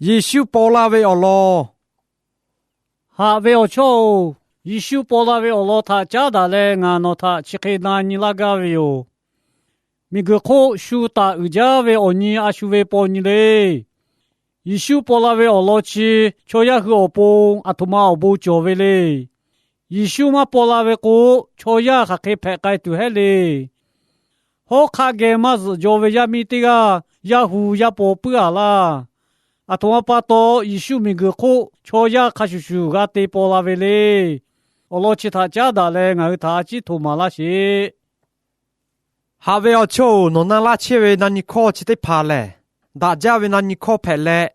Yeˍsuˆ paw la ve awˬ lawn. Haꞈ ve awˬ chawˇ-oˬ, Yeˍsuˆ paw la ve awˬ lawn htaꞈ caˉ daꞈ leh ngaˬ nawˬ htaꞈ chi hk'e na nyi laˇ gaˇ ve yoˬ. Miˬguiˬ hk'oˆ shu taˍ uiˍ jaˇ ve awˬ nyi a shu ve paw nyi le. Yeˍsuˆ paw la ve awˬ lawn chi chaw yaˇ hui awˬ pon aˬ htoꞈ ma awˬ bon cawˬ ve le. Yeˍsuˆ maˇ paw la ve k'o, chaw yaˇ hk'aˬ hk'e hpehꞈ k'ai tuˬ hehˉ le. Hawˉ hk'aˆ geh maˇ zuhꞈ jaw ve yaˇ miˇ teˇ g'aˇ yaˇ hu yaˇ paw puiˉ-a laˇ. Aˬ htoꞈ ma pa taw Yeˍsuˆ miˬguiˬ hk'oˆ chaw yaˇ hk'a shuˍ shuˍ g'a te paw la ve le. Awˬ lawn chi htaꞈ caˉ daꞈ leh ngaˬ hui htaꞈ a ciˉ htoꞈ maˍ laˇ sheˍ. Haꞈ ve awˬ chawˇ-oˬ, nawˬ na laˇ chehˇ ve na nyi hkawˇ chi teˇ hpaˍ lehˬ, daꞈ jaˇ ve na nyi hkawˇ hpehꞈ leh,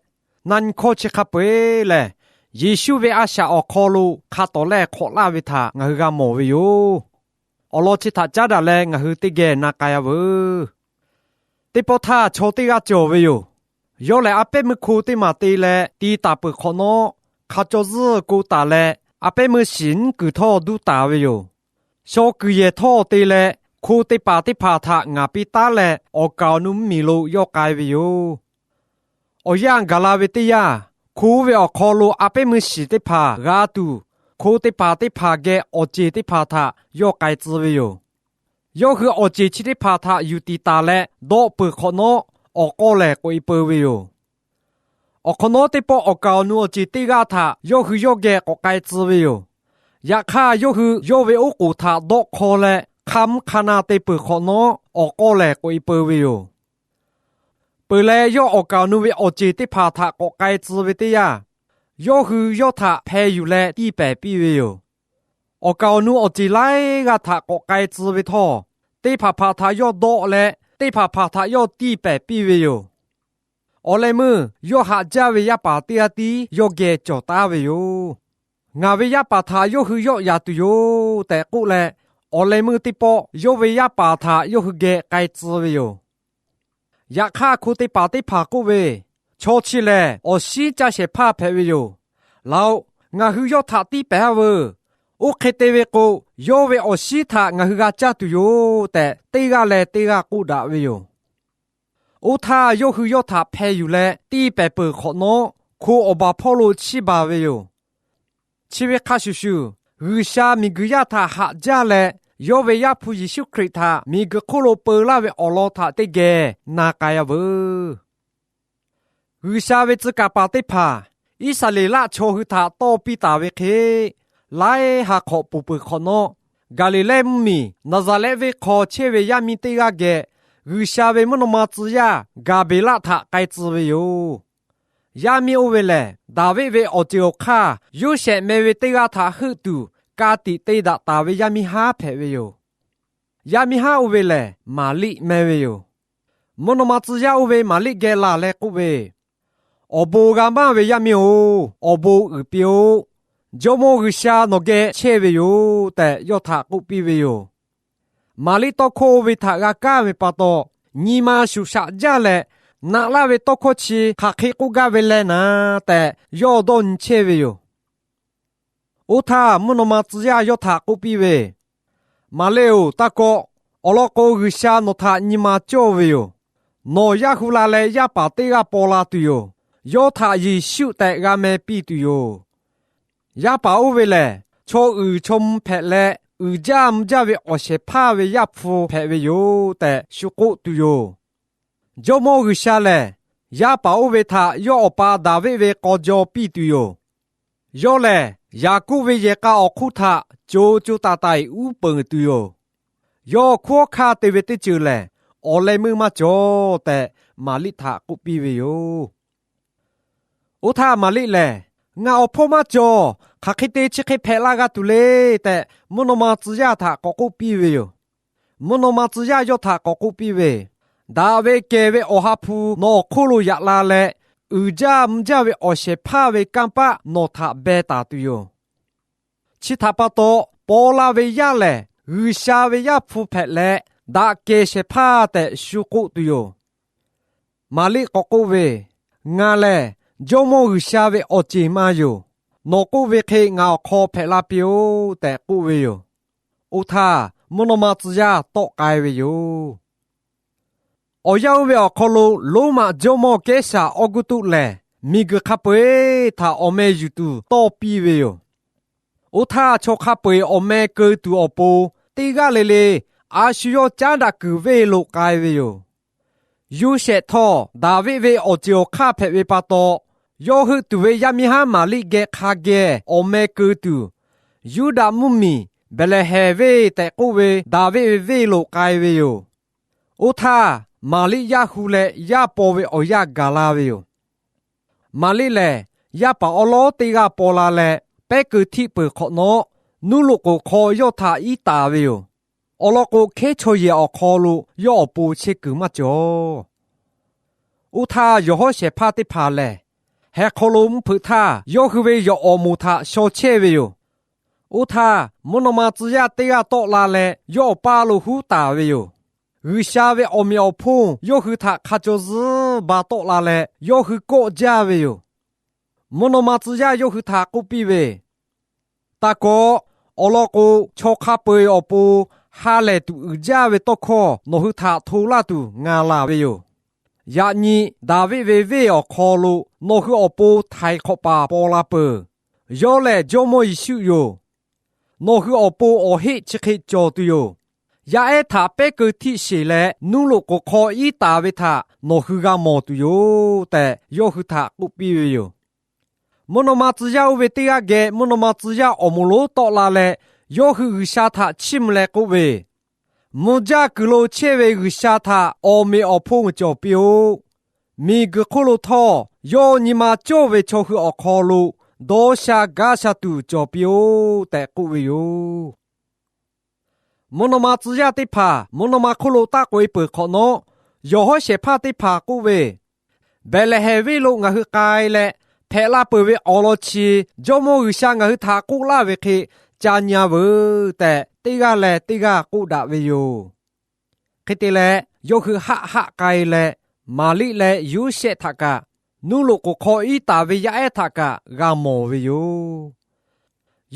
na nyi hkawˇ chi hk'a peu-eˬ lehˬ, Yeˍsuˆ ve a shaꞈ awˬ hk'aw lo hk'a tawˍ lehˇ hk'awꞈ laˇ ve htaꞈ ngaˬ hui g'a mawˬ ve yoˬ. Awˬ lawn chi htaꞈ caˉ daꞈ leh ngaˬ hui teˇ geh na k'ai-a veuˬ. Teˇ pawˆ htaˇ chaw teˇ g'aˇ cawˬ ve yoˬ. Yawˇ lehˬ a pehˉ meuˇ hko teˇ maˬ te leh ti taˍ peuˬ hk'awꞈ nawˉ, hk'a caw zuhˇ ko taˍ leh a pehˉ meuˇ shiˍ nyiˉ kuiˬ htawˇ duˇ taˍ ve yoˬ. Shaw kuiˬ yehˬ htawˇ te leh hko teˇ paˍ teˇ hpaˍ htaꞈ ngaˍ piˇ taˉ leh awˬ kaˍ awˬ nu mvuhˇmiˬ lo yawˇ k'ai ve yoˬ. Awˬ yanˇ gaˬ la ve teˇ yanˇ, hko ve awˬ hk'aw lo a pehˉ meuˇ shiˍ teˇ hpaˍ g'a tuˬ, hko teˇ paˍ teˇ hpaˍ geh awˬ ceˬ teˇ hpaˍ htaꞈ yawˇ k'ai tcuh ve yoˬ. Yawˇ hui awˬ ceˬ chi teˇ hpaˍ htaꞈ yuˬ tiˍ taˍ leh dawˆ peuˬ hk'awꞈ nawˉ, awˬ k'awˇ lehˬ k'oꞈ-e peu ve yoˬ. Awˬ hk'awꞈ nawˉ teˇ pawˆ awˬ kaˍ awˬ nu awˬ ceˬ teˇ g'aˇ htaꞈ yawˇ hui yawˇ geh k'awꞈ k'ai tcuh ve yoˬ. Yaꞈ hk'aˇ, yawˇ hui yawˇ ve oˉ k'oˍ htaꞈ dawˆ hk'aw leh hk'a mvuhˇ hk'a na te peuˬ hk'awꞈ nawˉ, awˬ k'awˇ lehˬ k'oꞈ-e peu ve yoˬ. Peuˬ leh, yawˇ awˬ kaˍ awˬ nu ve awˬ ceˬ teˇ hpaˍ htaꞈ k'awꞈ k'ai tcuh ve teˇ yanˇ, yawˇ hui yawˇ htaꞈ hpeh yuˬ leh tiˇ pehˍ piˇ ve yoˬ. Awˬ kaˍ awˬ nu awˬ ceˬ laiˉ g'aˇ htaꞈ k'awꞈ k'ai tcuh ve htawˇ, teˇ hpaˍ hpaˍ htaꞈ yawˇ dawˆ leh teˇ hpaˍ hpaˍ htaꞈ yawˇ tiˇ pehˍ piˇ ve yoˬ. Awˬ leh meuˇ yawˇ haꞈ jaˇ ve yaˇ paˍ teˇ g'aˇ tiˉ yawˇ geh cawˬ taˉ ve yoˬ. Ngaˬ ve yaˇ paˍ htaꞈ yawˇ hui yawˆ yaꞈ tuˬ yoˬ tehꞈ k'oˆ leh, awˬ leh meuˇ teˇ pawˆ yawˇ ve yaˇ paˍ htaꞈ yawˇ hui geh k'ai tcuh ve yoˬ. Yaꞈ hk'aˇ, hko teˇ paˍ teˇ hpaˍ k'oˆ ve, Chaw chi lehˬ awˬ shinˉ caˇ shehˍ hpaˇ hpehꞈ ve yoˬ. Laˬ-oꞈ, ngaˬ hui yawˇ htaꞈ tiˇ pehˍ-a veuˬ. Oˇ hk'e te ve k'o, yawˇ ve awˬ shinˉ htaꞈ ngaˬ hui g'a caˇ tuˬ yoˬ tehꞈ, teˇ g'aˇ leh teˇ g'aˇ k'oˆ daꞈ ve yoˬ. Oˇ htaˇ, yawˇ hui yawˇ htaꞈ hpeh yuˬ leh tiˇ pehˍ peuˬ hk'awꞈ nawˉ, hko awˬ baˬ hpawˇ lo chiˇ baˬ ve yoˬ. Chi ve hk'a shuˍ shuˍ, G'uiˬsha miˬguiˬ yaˇ htaꞈ haꞈ jaˇ leh, yawˇ ve Yaˇ hpu Yeˍsuˆ Hkriꞈ htaꞈ miˬguiˬ hk'oˆ lo peu laˇ ve awˬ lawn htaꞈ teˇ geh na k'ai-a veuˬ. G'uiˬsha ve tcuh kaˍ paˍ teˇ hpaˍ Iˉsaˍreˍlaˆ chaw hui htaꞈ tawˇ piˇ taˍ ve hk'e, laiˉ ha hk'awꞈ poˬ peuˬ hk'awꞈ nawˉ, Gaˍliˍlehˇ mvuhˇmiˬ Naˍzaˍrehˆ venˇ hk'aw chehˇ ve yaˇ miˇ teˇ g'aˇ geh G'uiˬsha ve mvuhˇ naw ma tcuh yaˇ Gaˍbeˍlaˆ htaꞈ k'ai tcuh ve yoˬ. Yaˇ miˇ oˇ ve lehˬ, Daˍviˆ ve awˬ ceuˬ awˬ hk'aˇ Yoˇsehꞈ meh ve teˇ g'aˇ htaꞈ heuˆ tuˬ ka tiꞈ te daꞈ taˍ ve yaˇ miˇ haˉ hpehꞈ ve yoˬ. Yaˇ miˇ haˉ oˇ ve lehˬ, Maˍriˆ meh ve yoˬ. Mvuhˇ naw ma tcuh yaˇ oˇ ve Maˍriˆ geh laˬ leh k'oˆ ve, Awˬ bon g'a maˇ ve yaˇ miˇ-oˬ, awˬ bon uiˍ piˇ-oˆ. Jawˇmawˇ G'uiˬsha nawˬ geh chehˇ ve yoˬ tehꞈ, yawˇ htaꞈ k'oˆ piˇ ve yoˬ. Maˍriˆ tawˇ hkawˇ oˇ ve htaꞈ g'a kaˇ ve pa taw, nyi ma shuˍ shaꞈ jaˇ leh, naꞈ laˇ ve tawˇ hkawˇ chi hk'aˬ hk'e k'oˆ gaˇ ve leh naˍ tehꞈ, yawˇ dawˇ nyi chehˇ ve yoˬ. Oˇ htaˇ, mvuhˇ naw ma tcuh yaˇ yawˇ htaꞈ k'oˆ piˇ ve, Maˍriˆ-oˬ, taˇ kawˆ. Awˬ lawn k'o, G'uiˬsha nawˬ htaꞈ nyi ma cawˇ ve yoˬ. Nawˬ yaˇ hu la leh yaˇ paˍ teˇ g'aˇ paw la tuˬ yoˬ. Yawˇ htaꞈ Yeˍsuˆ tehꞈ g'a meh piˇ tuˬ yoˬ. Yaˇ paˍ oˇ ve lehˬ, chaw uiˍ chaw mvuh hpehꞈ leh, uiˍ jaˇ mvuh jaˇ ve awˬ shehˍ hpaˇ ve Yaˇ hpu hpehꞈ ve yoˬ tehꞈ shu k'oˆ tuˬ yoˬ. Jawˇmawˇ G'uiˬsha lehˬ, yaˇ paˍ oˇ ve htaꞈ yawˇ awˬ pa Daˍviˆ ve k'aw jaw piˇ tuˬ yoˬ. Yawˇ lehˬ, Yaˍkoˆ ve yehˬ k'a awˬ hk'oˆ htaꞈ co co taiˍ taiˍ uˉ peunˍ tuˬ yoˬ. Yawˇ hkunˉ hawˉ hkanˇ te ve teˇ ceuˬ lehˬ, awˬ leh meuˇ maˇ cawˬ tehꞈ, Maˍriˆ htaꞈ k'oˆ piˇ ve yoˬ. Oˇ htaˇ Maˍriˆ lehˬ, Ngaˬ awˬ hpawˇ maˇ cawˬ. Hk'aˬ hk'e te chi hk'e hpehꞈ la g'a tuˬ le tehꞈ, mvuhˇ naw ma tcuh yaˇ htaꞈ k'awꞈ k'oˆ piˇ ve yoˬ. Mvuhˇ naw ma tcuh yaˇ yawˇ htaꞈ k'awꞈ k'oˆ piˇ ve, Daꞈ ve kehˬ ve Awˬ ha hpu nawˬ awˬ hk'oˆ lo yaꞈ la leh, uiˍ jaˇ mvuh jaˇ ve awˬ shehˍ hpaˇ ve kanˇ paˆ nawˬ htaꞈ beh taˍ tuˬ yoˬ. Chi htaꞈ pa taw, paw la ve yaˇ lehˬ G'uiˬsha ve Yaˇ hpu hpehꞈ leh, daꞈ kehˬ shehˍ hpaˇ tehꞈ shu k'oˆ tuˬ yoˬ. Maˍriˆ k'awꞈ k'oˆ ve, Ngaˬ lehˬ Jawˇmawˇ G'uiˬsha ve awˬ ceˬ ma yoˬ. Nawˬ k'oˆ ve hk'e ngaˬ awˬ hk'aw hpehꞈ la piˇ-oˆ tehꞈ k'oˆ ve yoˬ. Oˇ htaˇ, mvuhˇ naw ma tcuh yaˇ tawˆ k'ai ve yoˬ. Awˬ yanˇ oˇ ve awˬ hk'aw lo Roˉmaꞈ jawˇmawˇ Kehˉsaˍ Awˇguˇtuˆ lehˬ, miˬguiˬ hk'a peu-eˬ htaꞈ awˬ meh yuˬ tuˬ tawˇ piˇ ve yoˬ. Oˇ htaˇ, chaw hk'a peu-eˬ awˬ meh keu tuˬ awˬ pon teˇ g'aˇ le le a shu yawˇ caˉ daꞈ kuiˬ ve lo k'ai ve yoˬ. Yoˇsehꞈ htawˇ, Daˍviˆ ve awˬ ceuˬ awˬ hk'aˇ hpehꞈ ve pa taw, yawˇ heuˆ tuˬ ve yaˇ miˇ haˉ Maˍriˆ geh hk'a geh awˬ meh keu tuˬ, Yuˇdaꞈ mvuhˇmiˬ Behˍlehˍhehnˍ venˇ tehꞈ k'oˆ ve Daˍviˆ ve venˇ lo k'ai ve yoˬ. Oˇ htaˇ, Maˍriˆ yaˇ hu leh yaˇ paw ve awˬ yanˇ gaˬ la ve yoˬ. Maˍriˆ lehˬ, yaˇ paˍ awˉ lawˉ teˇ g'aˇ paw la leh, pehˉ keu htiˆ peuˬ hk'awꞈ nawˉ, nuˇ loꞈ k'oˍ hk'aw yawˇ htaꞈ iˉ taˍ ve yoˬ. Awˬ lawn k'o, hkehˉ chaw yehˬ awˬ hk'aw lo yawˇ awˬ pon chehˇ kuiˬ maˇ cawˬ. Oˇ htaˇ, yawˬ hawˉ shehˍ hpaˇ teˇ hpaˍ lehˬ, heh hk'aw lo mvuhˇ hpeuꞈ htaˇ yawˇ hui ve yawˬ awˬ moˍ htaꞈ shaw chehˇ ve yoˬ. Oˇ htaˇ, mvuhˇ naw ma tcuh yaˇ teˇ g'aˇ tawˆ la leh, yawˇ awˬ paˇ lo huˉ taˍ ve yoˬ. G'uiˬsha ve awˬ meꞈ awˬ hponˇ yawˇ hui htaꞈ hk'a caw zuhˉ ba tawˆ la leh, yawˇ hui kawˆ jaˇ ve yoˬ. Mvuhˇ naw ma tcuh yaˇ yawˇ hui htaꞈ k'oˆ piˇ ve, Taˇ kawˆ. Awˬ lawn k'o, chaw hk'a peu-eˬ awˬ pon ha lehˬ tuˬ uiˍ jaˇ ve tawˇ hkawˇ nawˬ hui htaꞈ hto laˇ tuˬ ngaˬ laˬ ve yoˬ. Yaꞈ nyi Daˍviˆ ve venˇ awˬ hk'aw lo nawˬ hui awˬ pon htaiˍ hk'awꞈ paˍ paw la peuˬ. Yawˇ lehˬ Jawˇmawˇ Yeˍsuˆ yoˬ. Nawˬ hui awˬ pon awˬ heˆ chi hk'e cawˬ tuˬ yoˬ. Yaˇ ehˉ htaꞈ pehˉ keu htiˆ sheˬ leh nuˇ loꞈ k'oˍ hk'aw iˉ taˍ ve htaꞈ nawˬ hui g'a mawˬ tuˬ yoˬ tehꞈ, yawˇ hui htaꞈ k'oˆ piˇ ve yoˬ. Mvuhˇ naw ma tcuh yaˇ oˇ ve teˇ g'aˇ geh mvuhˇ naw ma tcuh yaˇ awˬ moˍ lonˉ tawˆ la leh, yawˇ hui G'uiˬsha htaꞈ chiˇ mvuh leh k'oˆ ve, Mvuh jaˇ kuiˬ lo chehˇ ve G'uiˬsha htaꞈ awˬ meꞈ awˬ hponˇ cawˬ piˇ-oˆ. Miˬguiˬ hk'oˆ lo htawˇ, yawˇ nyi ma cawˇ ve chaw hui awˬ hk'aw lo dawˇ sha gaˇ sha tuˬ cawˬ piˇ-oˆ tehꞈ k'oˆ ve yoˬ. Mvuhˇ naw ma tcuh yaˇ teˇ hpaˍ mvuhˇ naw ma hk'oˆ lo taˇ k'oꞈ-e peuˬ hk'awꞈ nawˉ, yawˬ hawˉ shehˍ hpaˇ teˇ hpaˍ k'oˆ ve, Behˍlehˍhehnˍ venˇ lo ngaˬ hui k'ai leh, hpehꞈ la peuˬ ve awˬ lawn chi Jawˇmawˇ G'uiˬsha ngaˬ hui htaꞈ k'oˆ laˇ ve hk'e ca nyi-a veuˬ tehꞈ, teˇ g'aˇ leh teˇ g'aˇ k'oˆ daꞈ ve yoˬ. Hk'e te leh, yawˇ hui haˆ haˆ k'ai leh, Maˍriˆ leh Yoˇsehꞈ htaꞈ kaꞈ, nuˇ loꞈ k'oˍ hk'aw iˉ taˍ ve yaˇ ehˉ htaꞈ kaꞈ g'a mawˬ ve yoˬ.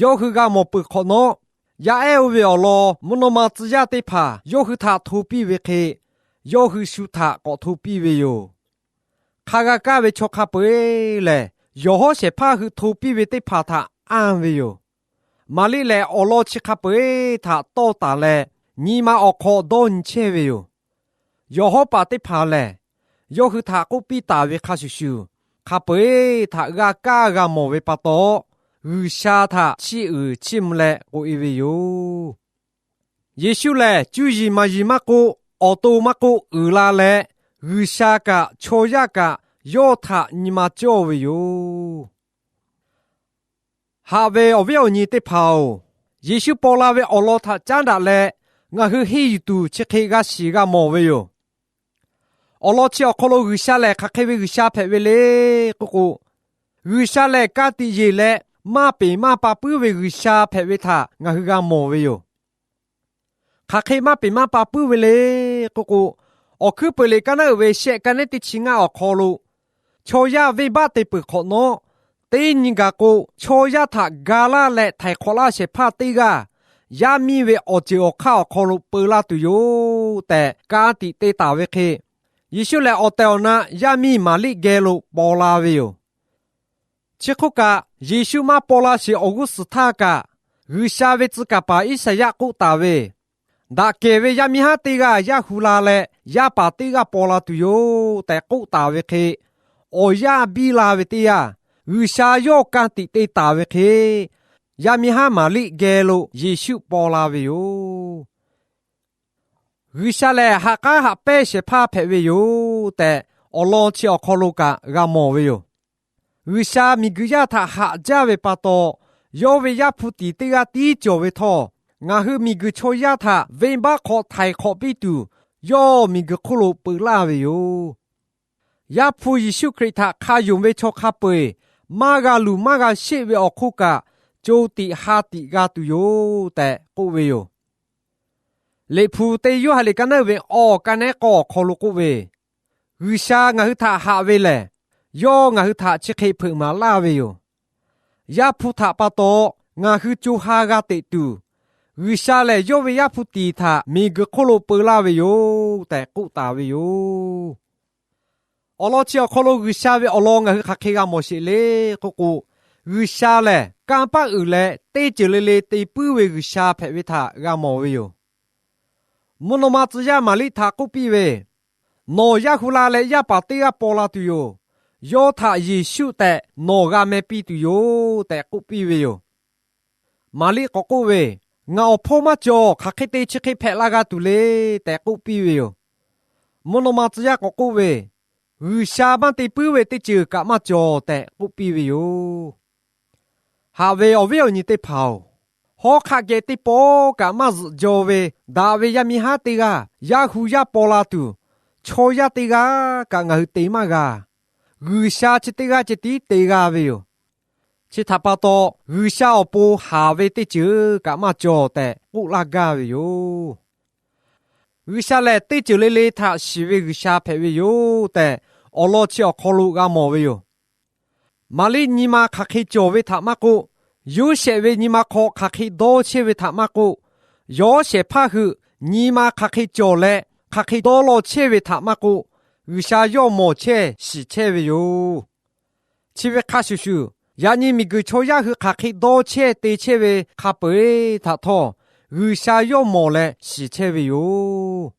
Yawˇ hui g'a mawˬ peuˬ hk'awꞈ nawˉ, yaˇ ehˉ oˇ ve awˬ lawn mvuhˇ naw ma tcuh yaˇ teˇ hpaˍ yawˇ hui htaꞈ hto piˇ ve hk'e, yawˇ hui shu htaꞈ k'awꞈ hto piˇ ve yoˬ. Hk'a g'a kaˇ ve chaw hk'a peu-eˬ lehˬ, yawˬ hawˉ shehˍ hpaˇ hui hto piˇ ve teˇ hpaˍ htaꞈ anˇ ve yoˬ. Maˍriˆ lehˬ, awˬ lawn chi hk'a peu-eˬ htaꞈ tawˇ taˍ leh, nyi ma awˬ hk'aw dawˇ nyi chehˇ ve yoˬ. Yawˬ hawˉ paˍ teˇ hpaˍ lehˬ, yawˇ hui htaꞈ k'oˆ piˇ taˍ ve hk'a shuˍ shuˍ, hk'a peu-eˬ htaꞈ g'a kaˇ g'a mawˬ ve pa taw, G'uiˬsha htaꞈ chiˇ uiˍ chiˇ mvuh leh k'oꞈ-e ve yoˬ. Yeˍsuˆ lehˬ, cuˇ yiˍ maˍ yiˍ maˇ k'oˆ, awˬ to maˇ k'oˆ uiˍ la leh, G'uiˬsha kaꞈ chaw yaˇ kaꞈ yawˇ htaꞈ nyi ma cawˇ ve yoˬ. Haꞈ ve awˬ viˉ awˬ nyi teˇ hpaˍ-oˬ, Yeˍsuˆ paw la ve awˬ lawn htaꞈ caˉ daꞈ leh, ngaˬ hui henˇ yuˬ tuˬ chi hk'e g'a shiˍ g'a mawˬ ve yoˬ. Awˬ lawn chi awˬ hk'aw lo G'uiˬsha lehˬ hk'aˬ hk'e ve G'uiˬsha hpehꞈ ve le k'oˆ k'o, G'uiˬsha lehˬ ka tiꞈ yeˬ leh maˇ peˍ maˇ pa puiˉ ve G'uiˬsha hpehꞈ ve htaꞈ ngaˬ hui g'a mawˬ ve yoˬ. Hk'aˬ hk'e maˇ peˍ maˇ pa puiˉ ve le k'oˆ k'o, awˬ hkuiˉ peuˬ liꞈ kaˉ naˉ uiˍ ve shehˆ kaˉ nehˉ teˇ chi ngaˇ awˬ hk'aw lo, chaw yaˇ venˇbaˆ te peuˬ hk'awꞈ nawˉ, teˇ nyi gaˬ k'o chaw yaˇ htaꞈ ga laˇ leh htaiˍ hk'awꞈ laˇ shehˍ hpaˇ teˇ g'aˇ, yaˇ miˇ ve awˬ ceuˬ awˬ hk'aˇ awˬ hk'aw lo peu laˇ tuˬ yoˬ tehꞈ ka tiꞈ te taˍ ve hk'e, Yeˍsuˆ lehˬ awˬ tehˬ awˬ na yaˇ miˇ Maˍriˆ geh lo paw la ve yoˬ. Chi hk'oˆ kaꞈ, Yeˍsuˆ maˇ paw la sheˍ awˬ g'uˇ suhˍ htaˇ kaꞈ, G'uiˬsha ve tcuh kaˍ paˍ Iˉsaˍyaˆ k'oˆ taˍ ve, Daꞈ kehˬ ve yaˇ miˇ haˉ teˇ g'aˇ yaˇ hu la leh, yaˇ paˍ teˇ g'aˇ paw la tuˬ yoˬ tehꞈ k'oˆ taˍ ve hk'e, awˬ yanˇ biˇ la ve teˇ yanˇ, G'uiˬsha yawˇ ka tiꞈ te taˍ ve hk'e, yaˇ miˇ haˉ Maˍriˆ geh lo Yeˍsuˆ paw la ve yoˬ. G'uiˬsha lehˬ, ha k'aˉ haꞈ pehnˇ shehˍ hpaˇ hpehꞈ ve yoˬ tehꞈ, awˬ lawn chi awˬ hk'aw lo kaꞈ g'a mawˬ ve yoˬ. G'uiˬsha miˬguiˬ yaˇ htaꞈ haꞈ jaˇ ve pa taw, yawˇ ve Yaˇ hpu tiˍ teˇ g'aˇ tiˉ cawˬ ve htawˇ, ngaˬ hui miˬguiˬ chaw yaˇ htaꞈ venˇbaˆ hk'aw htaiˍ hk'awꞈ piˇ tuˬ, yawˇ miˬguiˬ hk'oˆ lo peu laˇ ve yoˬ. Yaˇ hpu Yeˍsuˆ Hkriꞈ htaꞈ hk'a yonˍ ve chaw hk'a peu-eˬ maˇ g'a luˬ maˇ g'a sheˆ ve awˬ hk'oˆ kaꞈ, co tiꞈ ha tiꞈ g'a tuˬ yoˬ tehꞈ k'oˆ ve yoˬ. Liꞈ hpu teˇ Yoˇhanˬ liꞈ kaˉ naˉ ve awˬ kaˉ nehˉ k'awˇ awˬ hk'aw lo k'oˆ ve, G'uiˬsha ngaˬ hui htaꞈ haꞈ ve lehˬ, yawˇ ngaˬ hui htaꞈ chi hk'e hpeuꞈ maˍ laˇ ve yoˬ. Yaˇ hpu htaꞈ pa taw ngaˬ hui co ha g'a teꞈ tuˬ, G'uiˬsha lehˬ yawˇ ve Yaˇ hpu tiˍ htaꞈ miˬguiˬ hk'oˆ lo peu laˇ ve yoˬ tehꞈ k'oˆ taˍ ve yoˬ. Awˬ lawn chi awˬ hk'aw lo G'uiˬsha ve awˬ lawn ngaˬ hui hk'aˬ hk'e g'a mawˬ sheˍ le k'oˆ k'o, G'uiˬsha lehˬ kanˇ paˆ uiˍ leh teˇ ceuˬ le le te puiˉ ve G'uiˬsha hpehꞈ ve htaꞈ g'a mawˬ ve yoˬ. Mvuhˇ naw ma tcuh yaˇ Maˍriˆ htaꞈ k'oˆ piˇ ve, Nawˬ yaˇ hu la leh yaˇ paˍ teˇ g'aˇ paw la tuˬ yoˬ. Yawˇ htaꞈ Yeˍsuˆ tehꞈ nawˬ g'a meh piˇ tuˬ yoˬ tehꞈ k'oˆ piˇ ve yoˬ. Maˍriˆ k'awꞈ k'oˆ ve, Ngaˬ awˬ hpawˇ maˇ cawˬ. Hk'aˬ hk'e te chi hk'e hpehꞈ la g'a tuˬ le tehꞈ k'oˆ piˇ ve yoˬ. Mvuhˇ naw ma tcuh yaˇ k'awꞈ k'oˆ ve, G'uiˬsha maˇ te puiˉ ve teˇ ceuˬ kaꞈ maˇ cawˬ tehꞈ k'oˆ piˇ ve yoˬ. Haꞈ ve awˬ viˉ awˬ nyi teˇ hpaˍ-oˬ, hawˉ hk'aˆ geh teˇ pawˆ kaꞈ maˇ zuhꞈ jaw ve daꞈ ve yaˇ miˇ haˉ teˇ g'aˇ yaˇ hu yaˇ paw la tuˬ, chaw yaˇ teˇ g'aˇ kaꞈ ngaˬ hui te maˇ g'a. G'uiˬsha chi teˇ g'aˇ ceh tiˉ te g'a ve yoˬ. Chi htaꞈ pa taw, G'uiˬsha awˬ pon haˍ ve teˇ ceuˬ kaꞈ maˇ cawˬ tehꞈ k'oˆ laˇ gaˇ ve yoˬ. G'uiˬsha lehˬ teˇ ceuˬ le le htaꞈ shiˍ ve G'uiˬsha hpehꞈ ve yoˬ tehꞈ, awˬ lawn chi awˬ hk'aw lo g'a mawˬ ve yoˬ. Maˍriˆ nyi ma hk'aˬ hk'e cawˬ ve htaꞈ maˇ k'oˆ, Yoˇsehꞈ ve nyi ma hk'aw hk'aˬ hk'e dawˇ chehˇ ve htaꞈ maˇ k'oˆ, yawˇ shehˍ hpaˇ hui nyi ma hk'aˬ hk'e cawˬ leh hk'aˬ hk'e dawˇ law chehˇ ve htaꞈ maˇ k'oˆ, G'uiˬsha yawˇ mawˬ chehˇ shiˍ chehˇ ve yoˬ. Chi ve hk'a shuˍ shuˍ, yaꞈ nyi miˬguiˬ chaw yaˇ hui hk'aˬ hk'e dawˇ chehˇ te chehˇ ve hk'a peu-eˬ htaꞈ htawˇ, G'uiˬsha yawˇ mawˬ leh shiˍ chehˇ ve yoˬ.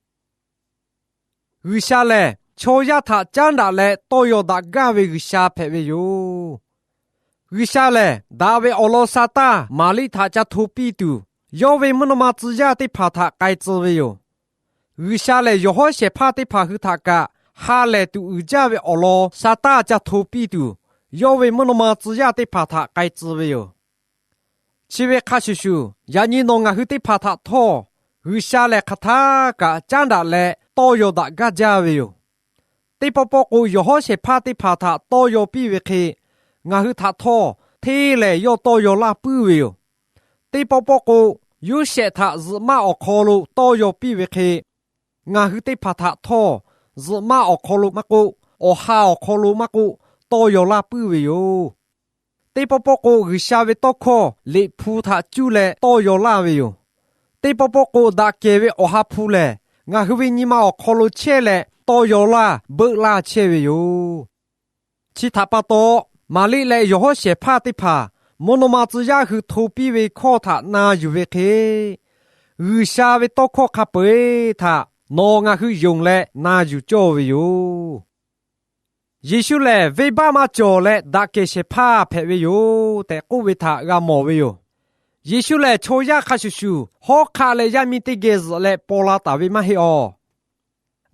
G'uiˬsha lehˬ, chaw yaˇ htaꞈ caˉ daꞈ leh tawˇ yaw daꞈ gaˇ ve G'uiˬsha hpehꞈ ve yoˬ. G'uiˬsha lehˬ, daꞈ ve awˬ lawn sa taˇ Maˍriˆ htaꞈ ca hto piˇ tuˬ, yawˇ ve mvuhˇ naw ma tcuh yaˇ teˇ hpaˍ htaꞈ k'ai tcuh ve yoˬ. G'uiˬsha lehˬ, yawˬ hawˉ shehˍ hpaˇ teˇ hpaˍ hui htaꞈ kaꞈ ha lehˬ tuˬ uiˍ jaˇ ve awˬ lawn sa taˇ ca hto piˇ tuˬ, yawˇ ve mvuhˇ naw ma tcuh yaˇ teˇ hpaˍ htaꞈ k'ai tcuh ve yoˬ. Chi ve hk'a shuˍ shuˍ, yaꞈ nyi nawˬ ngaˬ hui teˇ hpaˍ htaꞈ htawˇ, G'uiˬsha lehˬ hk'aˬ htaˇ kaꞈ caˉ daꞈ leh tawˇ yaw daꞈ gaˇ jaˇ ve yoˬ. Teˇ pawˆ pawˆ k'o, yawˬ hawˉ shehˍ hpaˇ teˇ hpaˍ htaꞈ tawˇ yaw piˇ ve hk'e, ngaˬ hui htaꞈ htawˇ hteˇ lehˬ yawˇ tawˇ yaw laˇ puiˉ ve yoˬ. Teˇ pawˆ pawˆ k'o, Yoˇsehꞈ htaꞈ zuhꞈ maˆ awˬ hk'aw lo tawˇ yaw piˇ ve hk'e, ngaˬ hui teˇ hpaˍ htaꞈ htawˇ zuhꞈ maˆ awˬ hk'aw lo maˇ k'oˆ, awˬ ha awˬ hk'aw lo maˇ k'oˆ, tawˇ yaw laˇ puiˉ ve yoˬ. Teˇ pawˆ pawˆ k'o, G'uiˬsha ve tawˇ hkawˇ Liꞈ hpu htaꞈ cuˇ leh tawˇ yaw laˇ ve yoˬ. Teˇ pawˆ pawˆ k'o, daꞈ kehˬ ve Awˬ ha hpu lehˬ, ngaˬ hui ve nyi ma awˬ hk'aw lo chehˇ leh tawˇ yaw laˇ beuˆ laˇ chehˇ ve yoˬ. Chi htaꞈ pa taw, Maˍriˆ leh yawˬ hawˉ shehˍ hpaˇ teˇ hpaˍ mvuhˇ naw ma tcuh yaˇ hui hto piˇ ve hkawˇ htaꞈ na yuˬ ve hk'e, G'uiˬsha ve tawˇ hkawˇ hk'a peu-eˬ htaꞈ nawˬ ngaˬ hui yonˍ leh na yuˬ cawˇ ve yoˬ. Yeˍsuˆ lehˬ, venˇbaˆ maˇ cawˬ leh daꞈ kehˬ shehˍ hpaˇ hpehꞈ ve yoˬ tehꞈ k'oˆ ve htaꞈ g'a mawˬ ve yoˬ. Yeˍsuˆ lehˬ, chaw yaˇ hk'a shuˍ shuˍ hawˉ hk'aˆ leh yaˇ miˇ teˇ geh zuhꞈ leh paw la taˍ ve maˇ heˆ awˬ.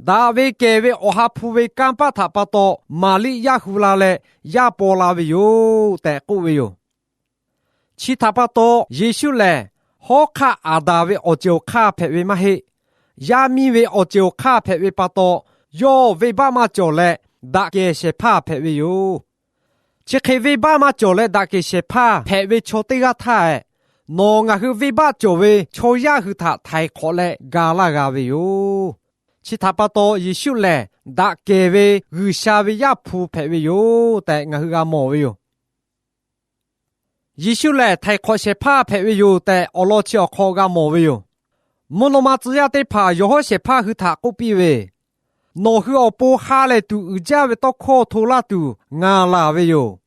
Daꞈ ve kehˬ ve Awˬ ha hpu ve kanˇ paˆ htaꞈ pa taw, Maˍriˆ yaˇ hu la leh yaˇ paw la ve yoˬ tehꞈ k'oˆ ve yoˬ. Chi htaꞈ pa taw, Yeˍsuˆ lehˬ hawˉ hk'aˆ Aˍdanˍ ve awˬ ceuˬ awˬ hk'aˇ hpehꞈ ve maˇ heˆ. Yaˇ miˇ ve awˬ ceuˬ awˬ hk'aˇ hpehꞈ ve pa taw, yawˇ venˇbaˆ maˇ cawˬ leh daꞈ kehˬ shehˍ hpaˇ hpehꞈ ve yoˬ. Chi hk'e venˇbaˆ maˇ cawˬ leh daꞈ kehˬ shehˍ hpaˇ hpehꞈ ve chaw teˇ g'aˇ htaˇ, nawˬ ngaˬ hui venˇbaˆ cawˬ ve chaw yaˇ hui htaꞈ htaiˍ hk'awꞈ leh ga laˇ g'a ve yoˬ. Chi htaꞈ pa taw, Yeˍsuˆ lehˬ daꞈ kehˬ ve G'uiˬsha ve Yaˇ hpu hpehꞈ ve yoˬ tehꞈ ngaˬ hui g'a mawˬ ve yoˬ. Yeˍsuˆ lehˬ, htaiˍ hk'awꞈ shehˍ hpaˇ hpehꞈ ve yoˬ tehꞈ, awˬ lawn chi awˬ hk'aw g'a mawˬ ve yoˬ. Mvuhˇ naw ma tcuh yaˇ teˇ hpaˍ yawˬ hawˉ shehˍ hpaˇ hui htaꞈ k'oˆ piˇ ve, Nawˬ hui awˬ pon ha lehˬ tuˬ uiˍ jaˇ ve tawˇ hkawˇ hto laˇ tuˬ ngaˬ laˬ ve yoˬ.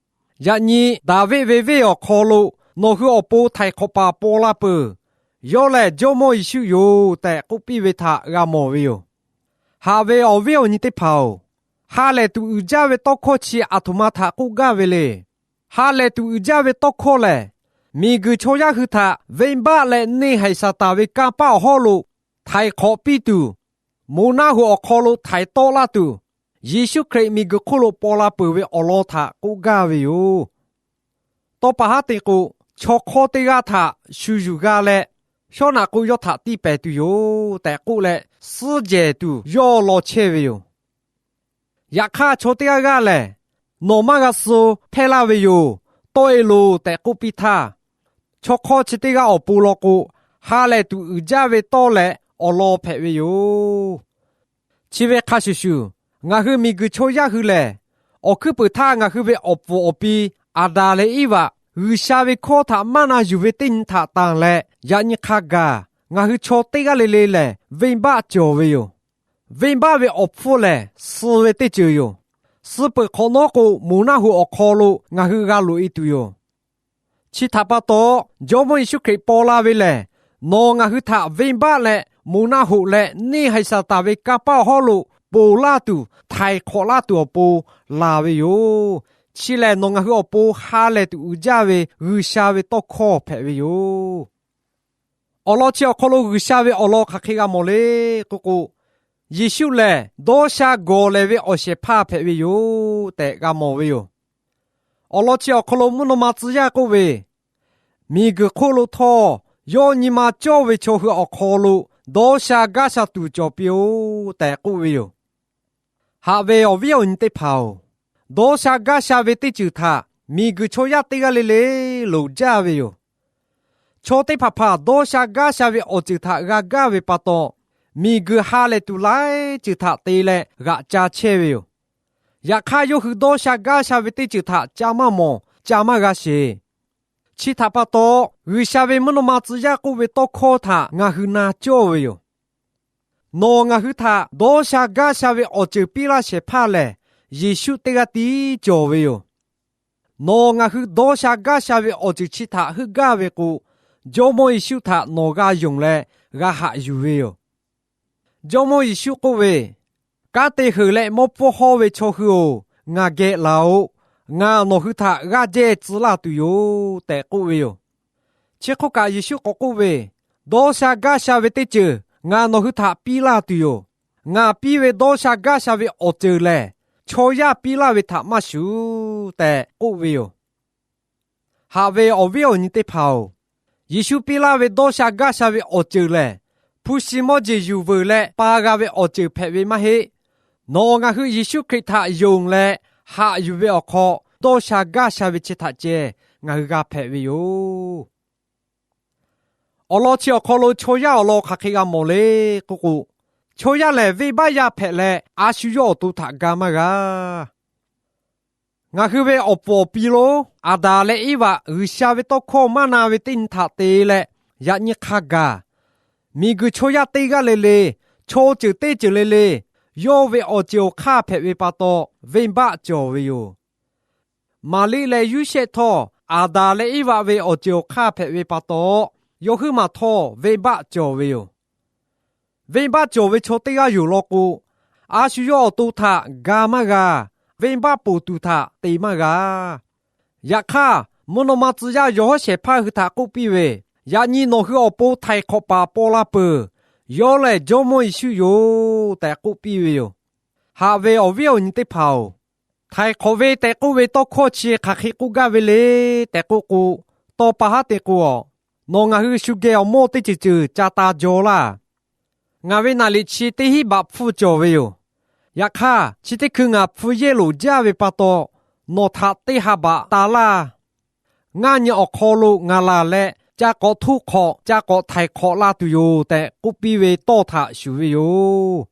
Yaꞈ nyi Daˍviˆ ve venˇ awˬ hk'aw lo nawˬ hui awˬ pon htaiˍ hk'awꞈ paˍ paw la peuˬ. Yawˇ lehˬ Jawˇmawˇ Yeˍsuˆ yoˬ tehꞈ k'oˆ piˇ ve htaꞈ g'a mawˬ ve yoˬ. Haꞈ ve awˬ viˉ awˬ nyi teˇ hpaˍ-oˬ, ha lehˬ tuˬ uiˍ jaˇ ve tawˇ hkawˇ chi aˬ htoꞈ ma htaꞈ k'oˆ gaˇ ve le. Ha lehˬ tuˬ uiˍ jaˇ ve tawˇ hkawˇ lehˬ, miˬguiˬ chaw yaˇ hui htaꞈ venˇbaˆ leh neˇ haiˬ Saˍtanˍ ve kanˇ paˆ awˬ hawˉ lo htaiˍ hk'awꞈ piˇ tuˬ, moˍ naˆ hoꞈ awˬ hk'aw lo htaiˍ tawˆ laˇ tuˬ, Yeˍsuˆ Hkriꞈ miˬguiˬ hk'oˆ lo paw la peuˬ ve awˬ lawn htaꞈ k'oˆ gaˇ ve yoˬ. Tawˇ pa haˉ te k'o, chaw hk'awˇ teˇ g'aˇ htaꞈ shu yuˬ g'a leh, shawˉ naꞈ k'o yawˇ htaꞈ tiˇ pehˍ tuˬ yoˬ tehꞈ k'oˆ leh, suhˉ jehˬ tuˬ yawˇ law chehˇ ve yoˬ. Yaꞈ hk'aˇ, chaw teˇ g'aˇ g'aˇ lehˬ, Nawˬ maˇ g'a suh, hpehˇ laˇ ve yoˬ, tawˆ-e loˬ tehꞈ k'oˆ piˇ htaˇ, chaw hk'awˇ chi teˇ g'aˇ awˬ pon law k'o, ha lehˬ tuˬ uiˍ jaˇ ve tawˇ leh awˬ lawn hpehꞈ ve yoˬ. Chi ve hk'a shuˍ shuˍ, ngaˬ hui miˬguiˬ chaw yaˇ hui lehˬ, awˬ hkuiˉ puiˍ htaˇ ngaˬ hui ve awˬ pfuhˍ awˬ pi Aˍdanˍ leh Eˇvaꞈ G'uiˬsha ve hkawˇ htaꞈ maˇ na yuˬ ve teˇ nyi htaꞈ tanˬ leh, yaꞈ nyi hk'a gaˬ ngaˬ hui chaw teˇ g'aˇ le le lehˬ venˇbaˆ cawˬ ve yoˬ. Venˇbaˆ ve awˬ hpfuhˇ lehˬ, suh ve teˇ ceuˬ yoˬ. suh peuˬ hk'awꞈ nawˉ k'o, moˍ naˆ hoꞈ awˬ hk'aw lo ngaˬ hui g'a loꞈ e tuˬ yoˬ. Chi htaꞈ pa taw, Jawˇmawˇ Yeˍsuˆ Hkriꞈ paw la ve lehˬ, nawˬ ngaˬ hui htaꞈ venˇbaˆ leh moˍ naˆ hoꞈ leh neˇ haiˬ Saˍtanˍ ve kanˇ paˆ awˬ hawˉ lo ponˬ laˇ tuˬ, htaiˍ hk'awꞈ laˇ tuˬ awˬ pon laˬ ve yoˬ. Chi lehˬ, nawˬ ngaˬ hui awˬ pon ha lehˬ tuˬ uiˍ jaˇ ve G'uiˬsha ve tawˇ hkawˇ hpehꞈ ve yoˬ. Awˬ lawn chi awˬ hk'aw lo G'uiˬsha ve awˬ lawn hk'aˬ hk'e g'a mawˬ le k'oˆ k'o, Yeˍsuˆ lehˬ dawˇ sha gawˬ lehˬ ve awˬ shehˍ hpaˇ hpehꞈ ve yoˬ tehꞈ g'a mawˬ ve yoˬ. Awˬ lawn chi awˬ hk'aw lo mvuhˇ naw ma tcuh yaˇ k'oˆ ve, Miˬguiˬ hk'oˆ lo htawˇ yawˇ nyi ma cawˇ ve chaw hui awˬ hk'aw lo dawˇ sha gaˇ sha tuˬ cawˬ piˇ-oˆ tehꞈ k'oˆ ve yoˬ. Haꞈ ve awˬ viˉ awˬ nyi teˇ hpaˍ-oˬ, dawˇ sha gaˇ sha ve teˇ ceuˬ htaꞈ miˬguiˬ chaw yaˇ teˇ g'aˇ le le loˍ jaˇ ve yoˬ. Chaw teˇ hpaˍ hpaˍ dawˇ sha gaˇ sha ve awˬ ceuˬ htaꞈ g'a gaˇ ve pa taw, miˬguiˬ ha lehˬ tuˬ laiˉ ceuˬ htaꞈ te leh g'aꞈ ca chehˇ ve yoˬ. Yaꞈ hk'aˇ, yawˇ hui dawˇ sha gaˇ sha ve teˇ ceuˬ htaꞈ ca maˇ mawˬ, ca maˇ g'a sheˍ. Chi htaꞈ pa taw, G'uiˬsha ve mvuhˇ naw ma tcuh yaˇ k'oˆ ve tawˇ hkawˇ htaꞈ ngaˬ hui na cawˇ ve yoˬ. Nawˬ ngaˬ hui htaꞈ dawˇ sha gaˇ sha ve awˬ ceuˬ piˇ laˇ shehˍ hpaˇ lehˬ, Yeˍsuˆ teˇ g'aˇ tiˉ cawˬ ve yoˬ. Nawˬ ngaˬ hui dawˇ sha gaˇ sha ve awˬ ceuˬ chi htaꞈ heuˆ gaˇ ve k'o, Jawˇmawˇ Yeˍsuˆ htaꞈ nawˬ g'a yonˍ leh g'a haꞈ yuˬ ve yoˬ. Jawˇmawˇ Yeˍsuˆ k'oˆ ve, Kanˉ te heuˬ leh mawˇ pfuhˇ hawˇ ve chaw hui-oˬ, ngaˬ geh laˬ-oꞈ. Ngaˬ nawˬ hui htaꞈ g'aˇ jehˇ tcuh laˇ tuˬ yoˬ tehꞈ k'oˆ ve yoˬ. Chi hk'oˆ kaꞈ, Yeˍsuˆ k'awꞈ k'oˆ ve, Dawˇ sha gaˇ sha ve teˇ ceuˬ ngaˬ nawˬ hui htaꞈ piˇ laˇ tuˬ yoˬ. Ngaˬ piˇ ve dawˇ sha gaˇ sha ve awˬ ceuˬ lehˬ, chaw yaˇ piˇ laˇ ve htaꞈ maˇ shuˍ tehꞈ k'oˆ ve yoˬ. Haꞈ ve awˬ viˉ awˬ nyi teˇ hpaˍ-oˬ, Yeˍsuˆ piˇ laˇ ve dawˇ sha gaˇ sha ve awˬ ceuˬ lehˬ, hpu shi mawˇ jeˬ yuˬ veuˬ leh pa g'a ve awˬ ceuˬ hpehꞈ ve maˇ heˆ. Nawˬ ngaˬ hui Yeˍsuˆ Hkriꞈ htaꞈ yonˍ leh haꞈ yuˬ ve awˬ hk'aw, dawˇ sha gaˇ sha ve chi htaꞈ ceh ngaˬ hui g'a hpehꞈ ve yoˬ. Awˬ lawn chi awˬ hk'aw lo chaw yaˇ awˬ lawn hk'aˬ hk'e g'a mawˬ le k'oˆ k'o, chaw yaˇ lehˬ venˇbaˆ yaˇ hpehꞈ leh, a shu yawˇ awˬ to htaꞈ ga maˇ g'a. Ngaˬ hui ve awˬ puˍ awˬ pi lonˉ Aˍdanˍ leh Eˇvaꞈ G'uiˬsha ve tawˇ hkawˇ maˇ na ve teˇ nyi htaꞈ te leh yaꞈ nyi hk'a gaˬ, miˬguiˬ chaw yaˇ teˇ g'aˇ le le, chaw ceuˬ teˇ ceuˬ le le, yawˇ ve awˬ ceuˬ awˬ hk'aˇ hpehꞈ ve pa taw, venˇbaˆ cawˬ ve yoˬ. Maˍriˆ leh Yoˇsehꞈ htawˇ, Aˍdanˍ leh Eˇvaꞈ ve awˬ ceuˬ awˬ hk'aˇ hpehꞈ ve pa taw, yawˇ huiˉ maˬ htawˇ venˇbaˆ cawˬ ve yoˬ. Venˇbaˆ cawˬ ve chaw teˇ g'aˇ yoˬ law k'o, a shu yawˇ awˬ to htaꞈ ga maˇ g'a, venˇbaˆ ponˬ tuˬ htaꞈ te maˇ g'a. Yaꞈ hk'aˇ, mvuhˇ naw ma tcuh yaˇ yawˬ hawˉ shehˍ hpaˇ hui htaꞈ k'oˆ piˇ ve, Yaꞈ nyi nawˬ hui awˬ pon htaiˍ hk'awꞈ paˍ paw la peuˬ. Yawˇ lehˬ Jawˇmawˇ Yeˍsuˆ yoˬ tehꞈ k'oˆ piˇ ve yoˬ. Haꞈ ve awˬ viˉ awˬ nyi teˇ hpaˍ-oˬ, htaiˍ hk'awꞈ ve tehꞈ k'oˆ ve tawˇ hkawˇ chi hk'aˬ hk'e k'oˆ gaˇ ve le tehꞈ k'oˆ k'o, tawˇ pa haˉ te k'o, nawˬ ngaˬ hui shu geh awˬ mawˇ teˇ ceuˬ ceuˬ ca ta jaw laˇ. Ngaˬ ve naˍriˍ chi teˇ hinˉ baꞈ hpfuhˇ cawˬ ve yoˬ. Yaꞈ hk'aˇ, chi teˇ hkui ngaˬ hpfuh yehˇ loˍ jaˇ ve pa taw, nawˬ htaꞈ teˇ ha baꞈ ta laˇ. Ngaˇ nyi awˬ hk'aw lo ngaˬ laˬ leh, ca k'awꞈ htoˇ hk'awꞈ, ca k'awꞈ htaiˍ hk'awꞈ la tuˬ yoˬ tehꞈ k'oˆ piˇ ve tawˇ htaꞈ shuˍ ve yoˬ.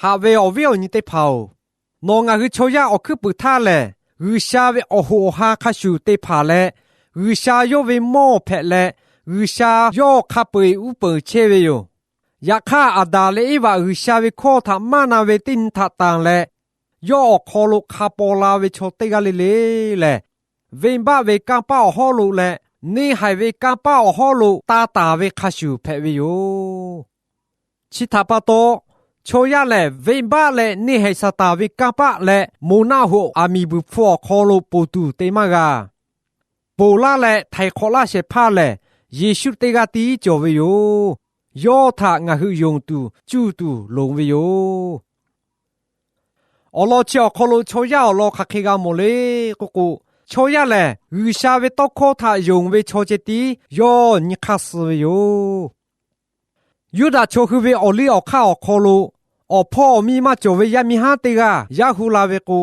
Haꞈ ve awˬ viˉ awˬ nyi teˇ hpaˍ-oˬ, nawˬ ngaˬ hui chaw yaˇ awˬ hkuiˉ puiˍ htaˇ lehˬ, G'uiˬsha ve awˬ hoꞈ awˬ han hk'a shuˍ te hpanˍ leh, G'uiˬsha yawˇ ve mawˇ hpehꞈ leh, G'uiˬsha yawˇ hk'a peu-eˬ uˉ peunˍ chehˇ ve yoˬ. Yaꞈ hk'aˇ, Aˍdanˍ leh Eˇvaꞈ G'uiˬsha ve hkawˇ htaꞈ maˇ na ve teˇ nyi htaꞈ tanˬ leh, yawˇ awˬ hk'aw lo hk'a paw la ve chaw teˇ g'aˇ le le lehˬ, venˇbaˆ ve kanˇ paˆ awˬ hawˉ lo leh neˇ haiˬ ve kanˇ paˆ awˬ hawˉ lo tanˇ taˍ ve hk'a shuˍ hpehꞈ ve yoˬ. Chi htaꞈ pa taw, chaw yaˇ lehˬ venˇbaˆ leh neˇ haiˬ Saˍtanˍ ve kanˇ paˆ leh moˍ naˆ hoꞈ aˬ miˍ buiˬ hpfuh awˬ hk'aw lo ponˬ tuˬ te maˇ g'a. Ponˬ laˇ leh htaiˍ hk'awꞈ laˇ shehˍ hpaˇ lehˬ, Yeˍsuˆ teˇ g'aˇ tiˉ cawˬ ve yoˬ. Yawˇ htaꞈ ngaˬ hui yonˍ tuˬ cuˇ tuˬ loˍ ve yoˬ. Awˬ lawn chi awˬ hk'aw lo chaw yaˇ awˬ lawn hk'aˬ hk'e g'a mawˬ le k'oˆ k'o, chaw yaˇ lehˬ G'uiˬsha ve tawˇ hkawˇ htaꞈ yonˍ ve chaw ceh tiˉ yawˇ nyi hk'aˇ suh ve yoˬ. Yuˇdaꞈ chaw hui ve awˬ liˇ awˬ hk'aˇ awˬ hk'aw lo, awˬ hpawˇ awˬ miˇ maˇ cawˬ ve yaˇ miˇ haˉ teˇ g'aˇ yaˇ hu la ve k'o,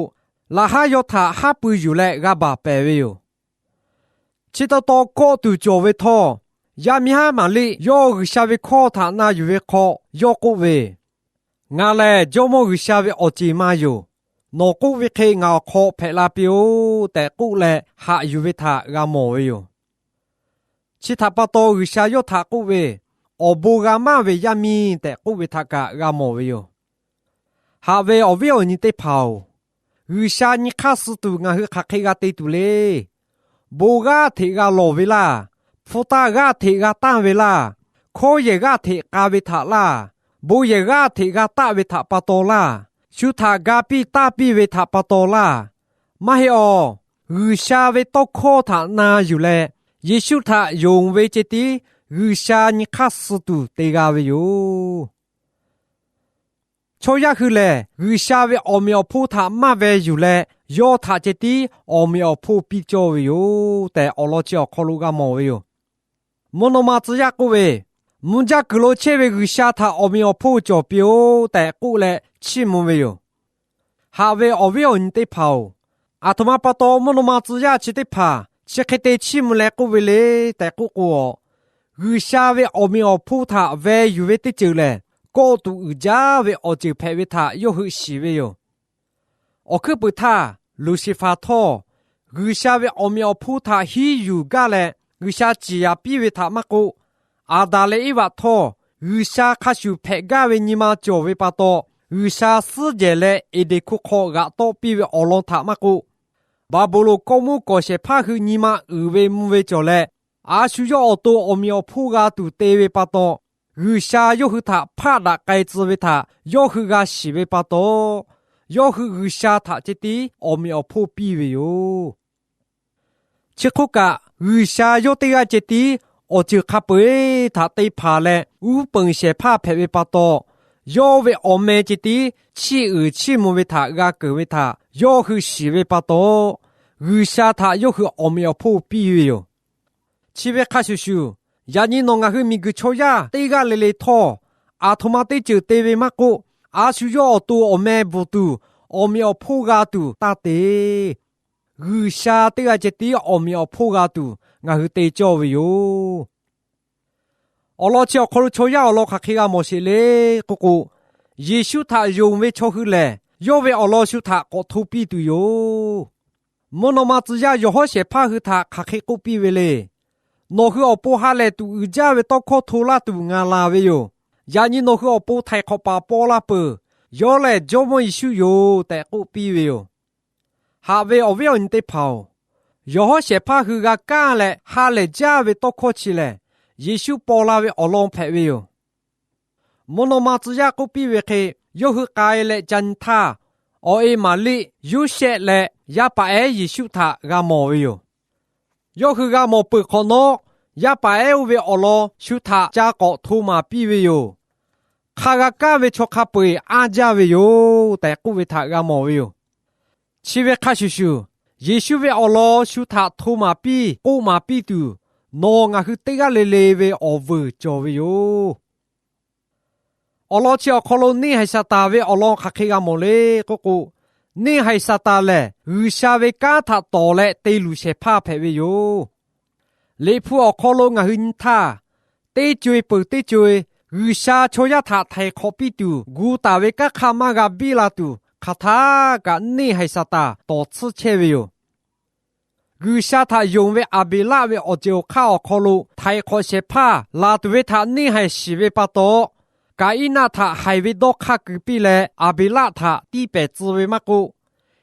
laꞈ haˉ yawˇ htaꞈ haˉ pui yuˬ leh g'a baˬ pehˍ ve yoˬ. Chi taw taw kawˆ tuˬ cawˬ ve htawˇ, yaˇ miˇ haˉ Maˍriˆ yawˇ G'uiˬsha ve hkawˇ htaꞈ na yuˬ ve hk'aw yawˇ k'oˆ ve, Ngaˬ lehˬ Jawˇmawˇ G'uiˬsha ve awˬ ceˬ ma yoˬ. Nawˬ k'oˆ ve hk'e ngaˬ awˬ hk'aw hpehꞈ la piˇ-oˆ tehꞈ k'oˆ leh haꞈ yuˬ ve htaꞈ g'a mawˬ ve yoˬ. Chi htaꞈ pa taw G'uiˬsha yawˇ htaꞈ k'oˆ ve, Awˬ bon g'a maˇ ve yaˇ miˇ tehꞈ k'oˆ ve htaꞈ kaꞈ g'a mawˬ ve yoˬ. Haꞈ ve awˬ viˉ awˬ nyi teˇ hpaˍ-oˬ, G'uiˬsha nyi hk'aˇ suh tuˬ ngaˬ hui hk'aˬ hk'e g'a te tuˬ le. Bon g'aˇ hteꞈ g'a lawˬ ve laˇ. Hpu taˇ g'aˇ hteꞈ g'a tanˇ ve laˇ. Hkawˇ yehˬ g'aˇ hteꞈ k'a ve htaꞈ laˇ. Bon yehˬ g'aˇ hteꞈ g'a taˆ ve htaꞈ pa taw laˇ. Shu htaꞈ ga piˇ taˇ piˇ ve htaꞈ pa taw laˇ. Maˇ heˆ awˬ. G'uiˬsha ve tawˇ hkawˇ htaꞈ na yuˬ leh, Yeˍsuˆ htaꞈ yonˍ ve ceh tiˉ G'uiˬsha nyi hk'aˇ suh tuˬ te g'a ve yoˬ. Chaw yaˇ hui lehˬ, G'uiˬsha ve awˬ meꞈ awˬ hponˇ htaꞈ maˇ veh yuˬ leh, yawˇ htaꞈ ceh tiˉ awˬ meꞈ awˬ hponˇ piˇ cawˇ ve yoˬ tehꞈ, awˬ lawn chi awˬ hk'aw lo g'a mawˬ ve yoˬ. Mvuhˇ naw ma tcuh yaˇ k'oˆ ve, mvuhˇ jaˇ kuiˬ lo chehˇ ve G'uiˬsha htaꞈ awˬ meꞈ awˬ hponˇ cawˬ piˇ-oˆ tehꞈ k'oˆ leh chiˇ mvuh ve yoˬ. Haꞈ ve awˬ viˉ awˬ nyi teˇ hpaˍ-oˬ, aˬ htoꞈ ma pa taw mvuhˇ naw ma tcuh yaˇ chi teˇ hpaˍ chi hk'e te chiˇ mvuh leh k'oˆ ve le tehꞈ k'oˆ k'o, G'uiˬsha ve awˬ meꞈ awˬ hponˇ htaꞈ veh yuˬ ve teˇ ceuˬ lehˬ, kawˆ tuˬ uiˍ jaˇ ve awˬ ceuˬ hpehꞈ ve htaꞈ yawˇ hui shiˍ ve yoˬ. Awˬ hkuiˉ puiˍ htaˇ, Luˍseˍfaˍ htawˇ G'uiˬsha ve awˬ meꞈ awˬ hponˇ htaꞈ hiˉ yuˬ gaˇ leh G'uiˬsha ciˍ yaˍ piˇ ve htaꞈ maˇ k'oˆ, Aˍdanˍ leh Eˇvaꞈ htawˇ G'uiˬsha hk'a shuˍ hpehꞈ gaˇ ve nyi ma cawˬ ve pa taw, G'uiˬsha suhˉ jehˬ leh Eˍdenˍ hkuˇ hk'aw g'aꞈ tawˆ piˇ ve awˬ lawn htaꞈ maˇ k'oˆ, Baˍbuˍlonˍ kawˇ muˇ kawˍ shehˍ hpaˇ hui nyi ma uiˍ ve mvuh ve cawˬ leh, a shu yawˇ awˬ to awˬ meꞈ awˬ hponˇ g'a tuˬ te ve pa taw, G'uiˬsha yawˇ hui htaꞈ hpaˆ daꞈ k'ai tcuh ve htaꞈ yawˇ hui g'a shiˍ ve pa taw, yawˇ hui G'uiˬsha htaꞈ ceh tiˉ awˬ meꞈ awˬ hponˇ piˇ ve yoˬ. Chi hk'oˆ kaꞈ, G'uiˬsha yawˇ teˇ g'aˇ ceh tiˉ awˬ ceuˬ hk'a peu-eˬ htaꞈ te hpanˍ leh, uˉ peunˍ shehˍ hpaˇ hpehꞈ ve pa taw, yawˇ ve awˬ meh ceh tiˉ chiˇ uiˍ chiˇ mvuh ve htaꞈ g'a keunˍ ve htaꞈ yawˇ hui shiˍ ve pa taw, G'uiˬsha htaꞈ yawˇ hui awˬ meꞈ awˬ hponˇ piˇ ve yoˬ. Chi ve hk'a shuˍ shuˍ, yaꞈ nyi nawˬ ngaˬ hui miˬguiˬ chaw yaˇ teˇ g'aˇ le le htawˇ, aˬ htoꞈ ma teˇ ceuˬ te ve maˇ k'oˆ, a shu yawˇ awˬ to awˬ meh bvuhˬ tuˬ, awˬ meꞈ awˬ hponˇ g'a tuˬ taˇ te. G'uiˬsha teˇ g'aˇ ceh tiˉ awˬ meꞈ awˬ hponˇ g'a tuˬ ngaˬ hui te cawˇ ve yoˬ. Awˬ lawn chi awˬ hk'aw lo chaw yaˇ awˬ lawn hk'aˬ hk'e g'a mawˬ sheˍ le k'oˆ k'o, Yeˍsuˆ htaꞈ yonˍ ve chaw hui lehˬ, yawˇ ve awˬ lawn shu htaꞈ k'awꞈ hto piˇ tuˬ yoˬ. Mvuhˇ naw ma tcuh yaˇ yawˬ hawˉ shehˍ hpaˇ hui htaꞈ hk'aˬ hk'e k'oˆ piˇ ve le. Nawˬ hui awˬ pon ha lehˬ tuˬ uiˍ jaˇ ve tawˇ hkawˇ hto laˇ tuˬ ngaˬ laˬ ve yoˬ. Yaꞈ nyi nawˬ hui awˬ pon htaiˍ hk'awꞈ paˍ paw la peuˬ. Yawˇ lehˬ Jawˇmawˇ Yeˍsuˆ yoˬ tehꞈ k'oˆ piˇ ve yoˬ. Haꞈ ve awˬ viˉ awˬ nyi teˇ hpaˍ-oˬ, yawˬ hawˉ shehˍ hpaˇ hui g'a kaˇ leh ha lehˬ jaˇ ve tawˇ hkawˇ chi lehˬ, Yeˍsuˆ paw la ve awˬ lawn hpehꞈ ve yoˬ. Mvuhˇ naw ma tcuh yaˇ k'oˆ piˇ ve hk'e, yawˇ hui k'ai leh ca nyi htaˇ, awˬ e Maˍriˆ, Yoˇsehꞈ leh yaˇ paˍ ehˉ Yeˍsuˆ htaꞈ g'a mawˬ ve yoˬ. Yawˇ hui g'a mawˬ peuˬ hk'awꞈ nawˉ, yaˇ paˍ ehˉ oˇ ve awˬ lawn shu htaꞈ ca k'awꞈ hto maˍ piˇ ve yoˬ. Hk'a g'a kaˇ ve chaw hk'a peu-eˬ anˇ jaˇ ve yoˬ tehꞈ k'oˆ ve htaꞈ g'a mawˬ ve yoˬ. Chi ve hk'a shuˍ shuˍ, Yeˍsuˆ ve awˬ lawn shu htaꞈ hto maˍ piˇ k'oˆ maˍ piˇ tuˬ, nawˬ ngaˬ hui teˇ g'aˇ le le ve awˬ vuiˬ cawˬ ve yoˬ. Awˬ lawn chi awˬ hk'aw lo neˇhaiˬ Saˍtanˍ ve awˬ lawn hk'aˬ hk'e g'a mawˬ le k'oˆ k'o, neˇhaiˬ Saˍtanˍ lehˬ G'uiˬsha ve kanˉ htaꞈ tawˍ leh te luˬ shehˍ hpaˇ hpehꞈ ve yoˬ. Liꞈ hpu awˬ hk'aw lo ngaˬ hui nyi htaˇ, teˇ co-e peuˬ teˇ co-e G'uiˬsha chaw yaˇ htaꞈ htaiˍ hk'awꞈ piˇ tuˬ gu taˍ ve kanˉ hk'aˇ maˇ g'a biˇ la tuˬ, hk'aˬ htaˇ kaꞈ neˇhaiˬ Saˍtanˍ tawˍ tsuhˇ chehˇ ve yoˬ. G'uiˬsha htaꞈ yonˍ ve Aˍbeˍlaˆ ve awˬ ceuˬ awˬ hk'aˇ awˬ hk'aw lo htaiˍ hk'awꞈ shehˍ hpaˇ laˬ tuˬ ve htaꞈ neˇhaiˬ shiˍ ve pa taw, Kaˍiˉnaˆ htaꞈ haiˬ ve dawˇ hk'aˇ keu piˇ leh Aˍbeˍlaˆ htaꞈ tiˇ pehˍ tcuh ve maˇ k'oˆ,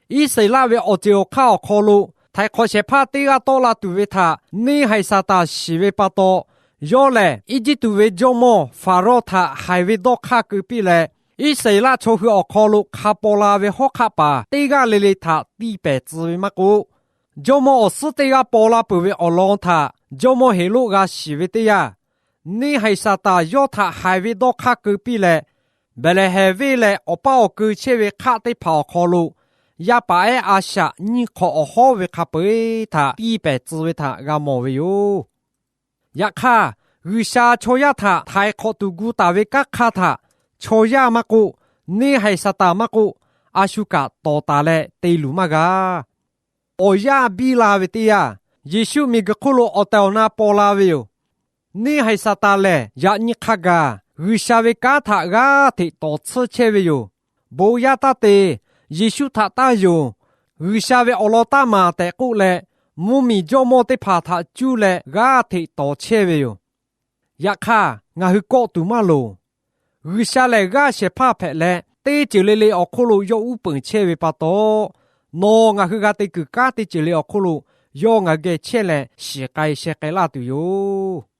Iˉsaˍreˍlaˆ ve awˬ ceuˬ awˬ hk'aˇ awˬ hk'aw lo htaiˍ hk'awꞈ shehˍ hpaˇ teˇ g'aˇ tawˆ la tuˬ ve htaꞈ neˇhaiˬ Saˍtanˍ shiˍ ve pa taw, yawˇ lehˬ Eˇjiˇtuꞈ ve jawˇmawˇ Faˍrawˇ htaꞈ haiˬ ve dawˇ hk'aˇ keu piˇ leh, Iˉsaˍreˍlaˆ chaw hui awˬ hk'aw lo hk'a paw la ve hawˉ hk'aˆ paˍ teˇ g'aˇ le le htaꞈ tiˇ pehˍ tcuh ve maˇ k'oˆ, jawˇmawˇ awˬ suhˉ teˇ g'aˇ paw la peuˬ ve awˬ lawn htaꞈ jawˇmawˇ Heˍroˆ g'a shiˍ ve teˇ yanˇ, neˇhaiˬ Saˍtanˍ yawˇ htaꞈ haiˬ ve dawˇ hk'aˇ keu piˇ leh, Behˍlehˍhehnˍ venˇ leh awˬ paˇ awˬ keu chehˇ ve hk'aˆ teˇ hpaˍ awˬ hk'aw lo yaˇ paˍ ehˉ a shaꞈ nyiˇ hk'awꞈ awˬ hawˉ ve hk'a peu-eˬ htaꞈ tiˇ pehˍ tcuh ve htaꞈ g'a mawˬ ve yoˬ. Yaꞈ hk'aˇ, G'uiˬsha chaw yaˇ htaꞈ htaiˍ hk'awꞈ tuˬ gu taˍ ve kanˉ hk'aˇ htaꞈ chaw yaˇ maˇ k'oˆ, neˇhaiˬ Saˍtanˍ maˇ k'oˆ, a shu kaꞈ tawˍ taˍ leh te luˬ maˇ g'a. Awˬ yanˇ biˇ la ve teˇ yanˇ, Yeˍsuˆ miˬguiˬ hk'oˆ lo awˬ tehˬ awˬ na paw la ve yoˬ. Neˇhaiˬ Saˍtanˍ lehˬ, yaꞈ nyi hk'a gaˬ G'uiˬsha ve kanˉ htaꞈ g'aˇ hteꞈ tawˍ tsuhˇ chehˇ ve yoˬ. Bon yaˇ taˇ te, Yeˍsuˆ htaꞈ taˇ yonˍ, G'uiˬsha ve awˬ lawn taˇ maˍ tehꞈ k'oˆ leh, mvuhˇmiˬ jawˇmawˇ teˇ hpaˍ htaꞈ cuˇ leh g'aˇ hteꞈ tawˍ chehˇ ve yoˬ. Yaꞈ hk'aˇ, ngaˬ hui kawˆ tuˬ maˇ loˍ. G'uiˬsha lehˬ g'aˇ shehˍ hpaˇ hpehꞈ leh, teˇ ceuˬ le le awˬ hk'oˆ lo yawˇ uˉ peunˍ chehˇ ve pa taw, nawˬ ngaˬ hui g'a te kuiˬ kanˉ teˇ ceuˬ le awˬ hk'oˆ lo yawˇ ngaˬ hui geh chehˇ leh shiˍ k'ai sheh k'ai laˇ tuˬ yoˬ.